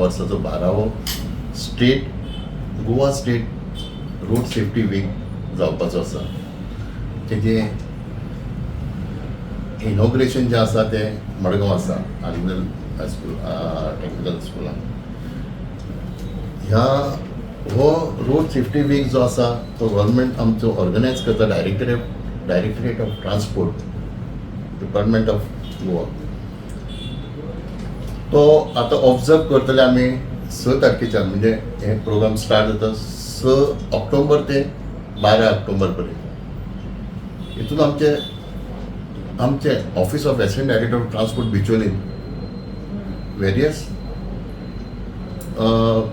वर्साचो 12वो state Goa State Road Safety Week जावपाचो आसा. तेजें इनॉग्रेशन जें आसा तें मडगांव आसा, आलिंदल हायस्कूल, टेक्निकल स्कुलान. ह्या हो रोड सेफ्टी वीक जो आसा तो गव्हर्मेंट आमचो ऑर्गनायज करता, Directorate of Transport, Department of Goa. तो आतां ऑब्जर्व करतले आमी 6 तारखेच्यान, म्हणजे हे प्रोग्राम स्टार्ट जाता 6 ऑक्टोबर ते 12 ऑक्टोबर पर्यंत. हितून आमचे आमचे Office of Assistant Director of Transport, Bicholim various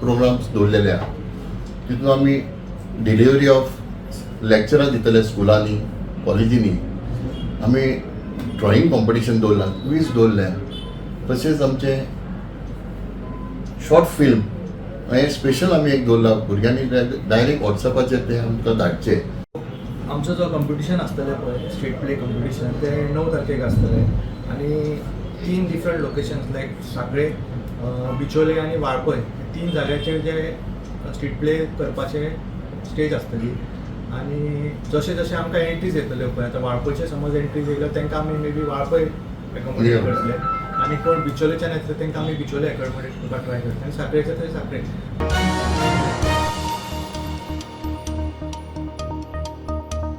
programs दवरलेले आहा. तितून आमी डिलिवरी ऑफ लॅक्चरां दितले स्कुलांनी, कॉलेजींनी. आमी ड्रॉइंग कॉम्पिटिशन दवरलां, क्वीज दवरल्या, तशेंच आमचे शॉर्ट फिल्म हें स्पेशल आमी एक दवरलां. भुरग्यांनी डायरेक्ट वॉट्सॅपाचेर ते आमकां धाडचे. आमचो जो कॉम्पिटिशन आसतलें पळय, स्ट्रीट प्ले कॉम्पिटिशन, तें 9 तारखेक आसतलें आनी तीन डिफरंट लोकेशन्स लायक सांखळे, बिचोले आनी वाळपय, तीन जाग्याचेर जे स्ट्रीट प्ले करपाचे स्टेज आसतली. आनी जशें जशें आमकां एंट्रीज येतल्यो पळय, आतां वाळपयचे समज एंट्रीज येयल्यो, तांकां आमी मे बी वाळपय एकोमोडेट करतले आनी कोण बिचोलेच्यान येतले तांकां आमी बिचोले एकोमोडेट करपाक ट्राय करतले आनी सांखळेचे थंय सांखळे.